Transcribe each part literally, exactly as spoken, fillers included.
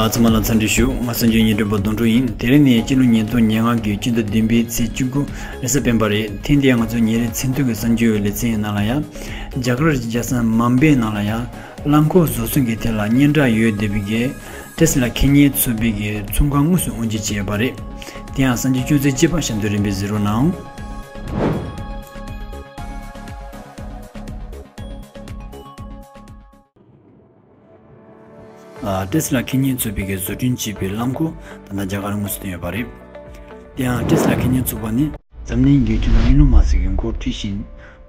ཨ། ཚང་མ་ལ་འཚམས་འདྲི་ཞུ། ང་གསར་འགྱུར་སྙན་སྒྲོན་པ་དོན་གྲུབ་ཡིན། དེ་རིང་ནི་སྤྱི་ལོ་ཉིས་སྟོང་ཉེར་ལྔ་གི་སྤྱི་ཟླ་བདུན་པའི་ཚེས་བཅུ་དགུ་རེས་གཟའ་སྤེན་པ་རེད། ཐེངས་འདིའི་ང་ཚོའི་ཉིན་རེའི་མཚན་ཐོ་གི་གསར་འགྱུར་ལེ་ཚན་ནང་ལ་ཡང་རྒྱ་གར་གྱི་རྒྱལ་ས་མུམ་བྷེ་ནང་ལ་ཡང་རླངས་འཁོར་བཟོ་ཚོང་གི་ཐད་ལ་སྙན་གྲགས་ཡོད་བསྡད་པའི་གི་ཊེ་སི་ལ་ཁེ་ཉེན་ཚོགས་པའི་གི་ཚོང་ཁང་དངོས་སུ་དབུ་འབྱེད་བྱས་པ་རེད། དེ་ཡང་གསར་འགྱུར་ཅུང་ཟད་རྒྱས་པ་གཤམ་དུ་རིམ་པས་གཟིགས་རོགས་གནང་། ཨ། ཊེ་སི་ལ་ཁེ་ཉེན་ཚོགས་པའི་གི་བཟོ་སྐྲུན་བྱས་པའི་རླངས་འཁོར་ད་ལྟ་རྒྱ་གར་དངོས་སུ་ཐོན་ཡོད་པ་རེད། དེ་ཡང་ཊེ་སི་ལ་ཁེ་ཉེན་ཚོགས་པ་ནི་འཛམ་གླིང་གི་སྤྱི་ནོར་ཨེ་ལོན་མཱ་སི་ཀྱིས་འགོ་ཁྲིད་བཞིན་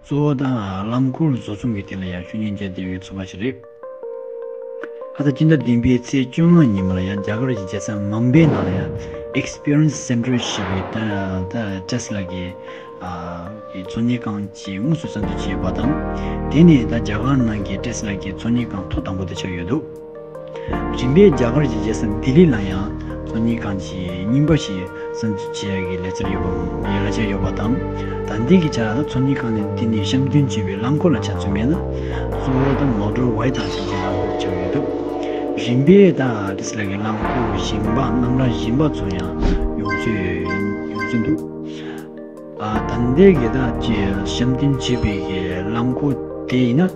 གཙོ་བོ་དང་རླངས་འཁོར་བཟོ་ཚོང་གི་ཐད་ལ་ཡང་ཤུགས་སྣོན་བརྒྱབ་བསྡད་པའི་ཚོགས་པ་ཞིག་རེད། ཁ་སང་སྤྱི་ཟླ་བདུན་པའི་ཚེས་བཅོ་ལྔ་ཉིན་མོ་ལ་ཡང་རྒྱ་གར་གྱི་རྒྱལ་ས་མུམ་བྷེ་ནང་ལ་ཡང་Experience Center ཞེས་པའི་ད་ད་ཊེ་སི་ལ་གི་ཨ་གི་ཚོང་གཉེར་ཁང་ཅིག་དངོས་སུ་གསར་འཛུགས་བྱས་པ་དང་། དེ་ནི་ད་རྒྱ་གར་ནང་གི་ཊེ་སི་ལ་གི་ཚོང་གཉེར་ཁང་ཐོག་དང་པོ་དེ་ཆགས་ཡོད་འདུག་རིམ་པས་རྒྱ་གར་གྱི་རྒྱལ་ས་ལྡི་ལི་ལ་ཡང་ཚོང་གཉེར་ཁང་ཅིག་རྙིང་པ་ཞིག་གསར་འཛུགས་བྱེད་ཡག་གི་ལས་འཆར་ཡོད་པ་ཡོད་ལ་ཆགས་ཡོད་པ་དང་། ད་ལྟའི་གི་ཆ་ལ་ཚོང་གཉེར་ཁང་ནི་དེ་ནི་བཤམས་སྟོན་བྱས་པའི་རླངས་འཁོར་ལ་ཆ་མཚོན་པས་ན་གཙོ་བོ་ད་མོ་ཊོར་ཝེ་དང་བཅས་ཀྱི་རླངས་འཁོར་ཆགས་ཡོད་འདུག་རིམ་པས་ད་ཊེ་སི་ལ་གི་རླངས་འཁོར་གཞན་པ་རྣམ་གྲངས་གཞན་པ་ཚོ་ཡང་ཡོང་ཚོད་ཡོང་ཚོད་འདུག་ཨ། ད་ལྟའི་གི་ད་ཅི་བཤམས་སྟོན་བྱས་པའི་གི་རླངས་འཁོར་དེ་ཡིན་ན་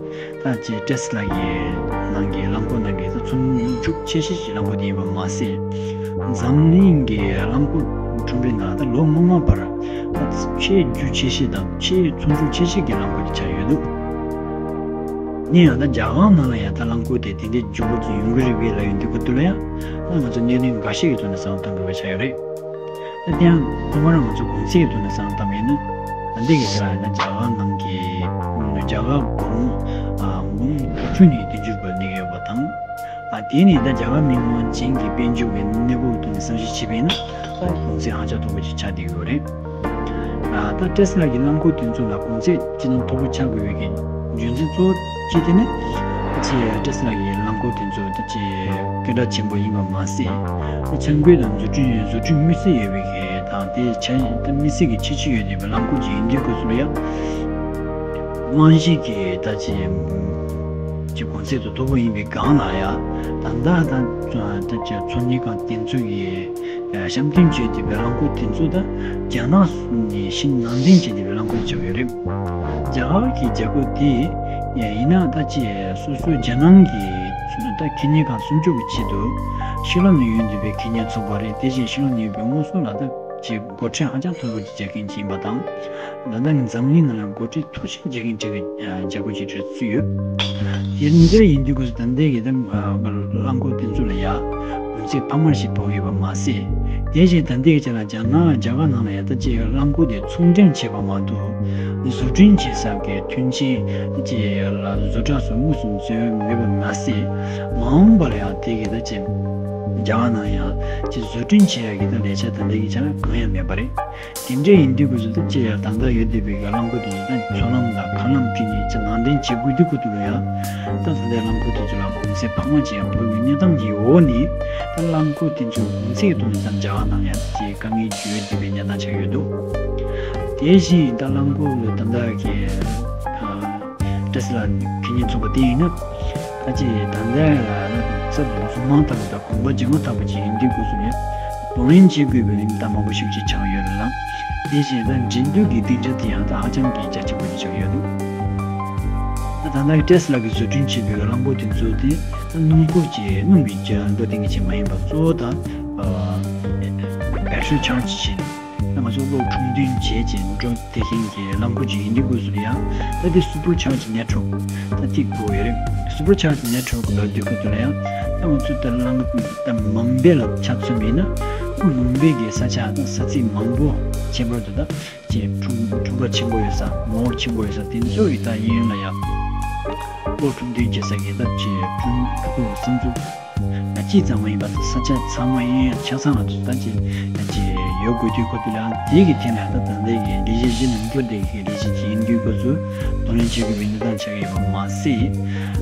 ད་ཅི་ཊེ་སི་ལ་གི་ནང་གི་རླངས་འཁོར་ནང་གི་ད་ཚོང་མཇུག་ཆེ་ཤོས་ཀྱི་རླངས་འཁོར་དེ་ཡིན་པ་མ་ཟད། འཛམ་གླིང་གི་རླངས་འཁོར་ཁྲོམ་རའི་ནང་ད་ལོ་སྔོན་མ་བར་ད་ཆེས་རྒྱུ་ཆེ་ཤོས་དང་ཆེས་ཚོང་མཇུག་ཆེ་ཤོས་ཀྱི་རླངས་འཁོར་དེ་ཆགས་ཡོད་འདུག་ཡིན་ཡང་ད་རྒྱ་གར་ནང་ལ་ཡང་ད་རླངས་འཁོར་དེ་དེ་འདྲའི་མགྱོགས་པོ་ཅིག་ཡོང་གི་རེད་པས་ལབ་ཡོང་དུས་ག་དུས་ལ་ཡང་ད་ང་ཚོ་གནད་དོན་འགའ་ཤས་ཀྱི་ཐོག་ནས་བསམ་བློ་གཏོང་དགོས་པ་ཆགས་ཡོད་རེད། ད་དེ་ཡང་ཐོག་མར་ང་ཚོ་གོང་ཚད་ཀྱི་ཐོག་ནས་བསམ་བློ་བཏང་བ་ཡིན་ན། ད་འདི་གི་ཆ་ལ་ཡིན་ན་རྒྱ་གར་ནང་གི་རྒྱ་གར་སྒོར་མོ་ཨ་འབུམ་དྲུག་ཅུ་ནས་བདུན་ཅུ་བར་གནས་ཡོད་པ་དང་། ཨ་དེ་ནས་ད་རྒྱ་གར་མི་དམངས་བྱིངས་ཀྱི་དཔལ་འབྱོར་གྱི་གནས་བབ་ཐོག་ནས་བསམ་གཞིག་བྱས་པ་ཡིན་ན། ད་གོང་ཚད་ཧ་ཅང་མཐོ་པོ་ཅིག་ཆགས་བསྡད་ཡོད་རེད། ཨ་ད་ཊེ་སི་ལ་གི་རླངས་འཁོར་དེ་ཚོ་ལ་གོང་ཚད་ཅི་ཙམ་མཐོ་པོ་ཆགས་དགོས་པའི་གི་རྒྱུ་མཚན་གཙོ་བོ་གཅིག་དེ་ནི། ད་ཅི་ཊེ་སི་ལ་གི་རླངས་འཁོར་དེ་ཚོ་ད་ཅི་སྐད་གྲགས་ཆེན་པོ་ཡིན་པ་མ་ཟད། ད་ཆ་བགོས་དང་བཟོ་སྐྲུན་བཟོ་སྐྲུན་དམིགས་བསལ་ཡོད་པའི་གི་དང་དེ་ཆ་ད་དམིགས་བསལ་གྱི་ཁྱད་ཆོས་ཡོད་བསྡད་པའི་རླངས་འཁོར་ཅིག་ཡིན་དུས་སྐབས་སུ་ལ་ཡང་། རྨང་གཞི་གི་ད་ཅི་ཅི་གོང་ཚད་དུ་མཐོ་པོ་ཡིན་པའི་སྒང་ལ་ཡང་ད་ལྟ་ད་ད་ཅི་ཚོང་གཉེར་ཁང་དེ་ཚོ་གི་བཤམས་སྟོན་བྱས་བསྡད་པའི་རླངས་འཁོར་དེ་ཚོ་ད་རྒྱ་ནག་ནས་ཕྱིར་ནང་འདྲེན་བྱས་བསྡད་པའི་རླངས་འཁོར་ཆགས་ཡོད་རེད། རྒྱ་གར་གྱི་བྱེད་སྒོ་དེ་ཡིན་ན་ད་ཅི་སོ་སོའི་རྒྱ་ནག་གི་ད་ཁེ་ཉེན་ཁང་སྲུང་སྐྱོབ་ཀྱི་ཆེད་དུ་ཕྱི་ལོགས་ནས་ཡོང་བསྡད་པའི་ཁེ་ཉེན་ཚོགས་པ་རེད། དེ་བཞིན་ཕྱི་ལོགས་ནས་ཡོང་བའི་དངོས་ཟོག་ལ་ད་ཅི་སྒོ་ཁྲལ་ཧ་ཅང་མཐོ་པོ་ཅིག་རྒྱག་མཁན་ཅིག་ཡིན་པ་དང་། ད་ལྟ་འཛམ་གླིང་ནང་ལ་སྒོ་ཁྲལ་མཐོ་ཤོས་རྒྱག་མཁན་ཅིག་གི་བྱེད་སྒོ་ཅིག་ཏུ་ཚུད་ཡོད། དེ་འདྲ་ཡིན་དུས་སྐབས་སུ་ད་ལྟའི་གི་ད་རླངས་འཁོར་དེ་ཚོ་ལ་ཡ་གོང་ཚད་འཕར་མ་ཞིག་ཕོག་ཡོད་པ་མ་ཟད། དེ་བཞིན་ད་ལྟའི་གི་ཆ་ལ་རྒྱ་ནག་རྒྱ་གར་ནང་ལ་ཡ་ད་ཅི་རླངས་འཁོར་དེ་ཚོང་འདྲེན་བྱས་པ་མ་གཏོགས་བཟོ་སྐྲུན་བྱེད་ས་གི་མཐུན་རྐྱེན་ཅི་ལ་བཟོ་གྲྭ་སོགས་དངོས་སུ་འཛུལ་མེད་པ་མ་ཟད། མ་འོངས་པ་ལ་ཡང་དེ་གི་ད་ཅི་རྒྱ་གར་ནང་ཡང་ཅི་བཟོ་སྐྲུན་བྱེད་ཡ་གི་ད་ལས་འཆར་ད་ལྟའི་གི་ཆ་ལ་གང་ཡང་མེད་པ་རེད། དེ་འདྲ་ཡིན་དུས་སྐབས་སུ་ད་ཅི་ཡང་ད་ལྟ་ཡོད་བསྡད་པའི་གི་རླངས་འཁོར་དེ་ཚོ་ད་མཚོ་ལམ་དང་མཁའ་ལམ་བརྒྱུད་ནས་ཅི་ནང་འདྲེན་བྱེད་དགོས་དུས་སྐབས་དེ་ལ་ཡང་ད་ད་ལྟའི་རླངས་འཁོར་དེ་ཚོ་ལ་གོང་ཚད་འཕར་མ་ཅིག་ཡང་ཕོག་པའི་གནས་སྟངས་ཀྱི་འོག་ནས་ད་རླངས་འཁོར་དེ་ཚོ་གོང་ཚད་ཀྱི་ཐོག་ནས་ད་རྒྱ་གར་ནང་ཡང་ཅི་དཀའ་ངལ་ཡོད་བསྡད་པའི་གནས་སྟངས་ཆགས་ཡོད་འདུག་དེ་བཞིན་ད་རླངས་འཁོར་ལ་ད་ལྟ་གི་ཨ་ཊེ་སི་ལ་ཁེ་ཉེན་ཚོགས་པ་དེ་ཡིན་ན། ད་ཅི་ད་ལྟ་ལ་ཚབ་ཏུ་གཟུགས་མང་ལྟ་བུ་དང་གོམ་པ་རྗེས་མ་ལྟ་བུ་ཅིག་ཡིན་དུས་སྐབས་སུ་ནས་གདོང་ལེན་བྱེད་དགོས་པའི་གནས་སྟངས་མང་པོ་ཞིག་ཅིག་ཆགས་ཡོད་རེད་ལ། དེ་བཞིན་ད་འགྲན་བསྡུར་གྱི་སྡིངས་ཆ་དེ་ཡང་ད་ཧ་ཅང་གི་རྒྱ་ཆེན་པོ་ཅིག་ཆགས་ཡོད་འདུག་ད་ད་ལྟ་ཊེ་སི་ལ་གིས་བཟོ་སྐྲུན་བྱས་པའི་རླངས་འཁོར་དེ་ཚོ་དེ་ད་སྣུམ་འཁོར་གྱི་སྣུམ་གྱི་རྒྱུ་འགྲོ་ལྡང་གི་ཅིག་མ་ཡིན་པར་གཙོ་བོ་ད་ཨ་battery charge བྱས་ནས། ད་ང་ཚོ་གློག་འཕྲོད་བསྟེན་བྱས་རྗེས་འགྲོ་བསྡད་མཁན་གྱི་རླངས་འཁོར་ཅིག་ཡིན་དུས་སྐབས་སུ་ཡང་ད་དེ་Super Charge Network ད་ཐིག་དགོས་ཡོད་རེད། Super Charge Network ལབ་དུས་སྐབས་སུ་ཡང་ད་ང་ཚོ་ད་རླངས་ད་མུམ་བྷེ་ལ་ཆ་མཚོན་པ་ཡིན་ན་མུམ་བྷེ་གི་ས་ཆ་ད་ས་ཚིགས་མང་པོ་ཁྱད་པར་དུ་ད་ཅེས་འཁྲུངས་འཁྲུངས་སྐར་ཆེན་པོ་ཡོད་ས་མོ་ཆེན་པོ་ཡོད་ས་དེ་ཚོ་ཡི་ད་གཡས་གཡོན་ལ་ཡང་གློག་འཕྲོད་བསྟེན་བྱེད་ས་གི་ད་ཅེས་འཁྲུངས་སྐར་གསར་འཛུགས། ང་གཅིག་ཙམ་མ་ཡིན་པར་ས་ཆ་ཚང་མ་ཡིན་ཡང་ཆ་ཚང་ལ་ད་ཅི་ཅི་ཡོད་དགོས་དུས་སྐབས་དེ་ལ་དེ་གི་ཐད་ལ་ད་ད་ལྟའི་གི་ལས་གཞི་གཞི་ནས་འགྲོ་བསྡད་ཀྱི་ལས་གཞི་ཅིག་ཡིན་དུས་སྐབས་སུ་གདོང་ལེན་བྱེད་དགོས་པའི་གནས་སྟངས་ཆགས་ཀྱི་ཡོད་པ་མ་ཟད།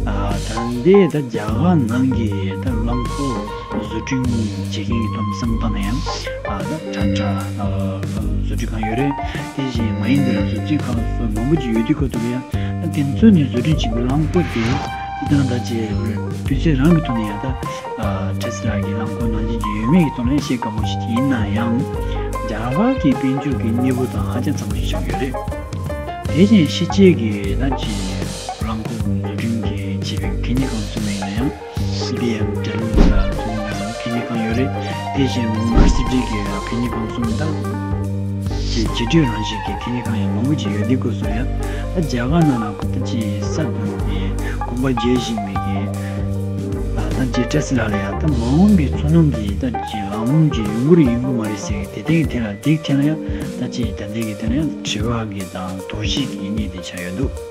ཨ་ད་ལྟའི་ད་རྒྱ་གར་ནང་གི་ད་རླངས་འཁོར་བཟོ་སྐྲུན་བྱེད་མཁན་གྱི་ཐོག་ནས་བསམ་བློ་བཏང་ན་ཡང་ཨ་ད་ཊ་ཊ་ཨ་བཟོ་སྐྲུན་ཁང་ཡོད་རེད། དེ་བཞིན་མ་ཧིན་དྲ་བཟོ་སྐྲུན་ཁང་སོགས་མང་པོ་ཅིག་ཡོད་དུས་སྐབས་དེ་ལ་ཡང་ད་དེ་ཚོ་ནས་བཟོ་སྐྲུན་བྱེད་པའི་རླངས་འཁོར་དེ། དེ་དང་ད་ཅི་དུས་ཚོད་རང་གི་ཐོག་ནས་ཡང་ད་ཨ་ཊེ་སི་ལ་གི་རླངས་འཁོར་ནང་བཞིན་གྱི་ཡོད་མེད་ཀྱི་ཐོག་ནས་བཤད་དཀའ་མོ་ཞིག་ཡིན་ན་ཡང་། རྒྱ་གར་གྱི་དཔལ་འབྱོར་གྱི་གནས་བབ་དང་ཧ་ཅང་འཚམ་པོ་ཞིག་ཆགས་ཡོད་རེད། དེ་བཞིན་ཕྱི་རྒྱལ་གྱི་ད་ཅི་རླངས་འཁོར་བཟོ་སྐྲུན་གྱི་བྱས་པའི་ཁེ་གཉེར་ཁང་གསུམ་ཡིན་ན་ཡང་། སི་བི་ཨེམ་ཌབ་ལུ་ལ་གསུམ་ཡིན་ན་ཡང་ཁེ་གཉེར་ཁང་ཡོད་རེད། དེ་བཞིན་མར་སི་ཌི་གི་ཁེ་གཉེར་ཁང་གསུམ་དང་། ཅེས་བྱེད་སྤྲོད་རང་བཞིན་གྱི་ཁེ་གཉེར་ཁང་ཡང་མང་པོ་ཅིག་ཡོད་དེ་སྐོར་སོགས་ཡང་ད་རྒྱ་གར་ནང་ལ་ད་ཅི་ས་དང་གི་གོམ་པ་རྒྱས་བཞིན་པའི་གི་ད་ཅི་ཊེ་སི་ལ་ལ་ཡང་ད་མ་འོངས་པའི་མཚོ་སྣུམ་གྱི་ད་ཅི་ལམ་ལྷོང་ཅིག་ཡོང་གི་རེད་ཡོང་གི་མ་རེད་ཟེར་གི་དེ་ཐད་ཀྱི་ཐད་ལ་དེའི་ཐད་ལ་ཡང་ད་ཅི་ད་ལྟའི་གི་ཐད་ལ་ཡང་དྲི་བ་གི་དང་དོགས་གཞི་གི་གནས་དེ་ཆགས་ཡོད་འདུག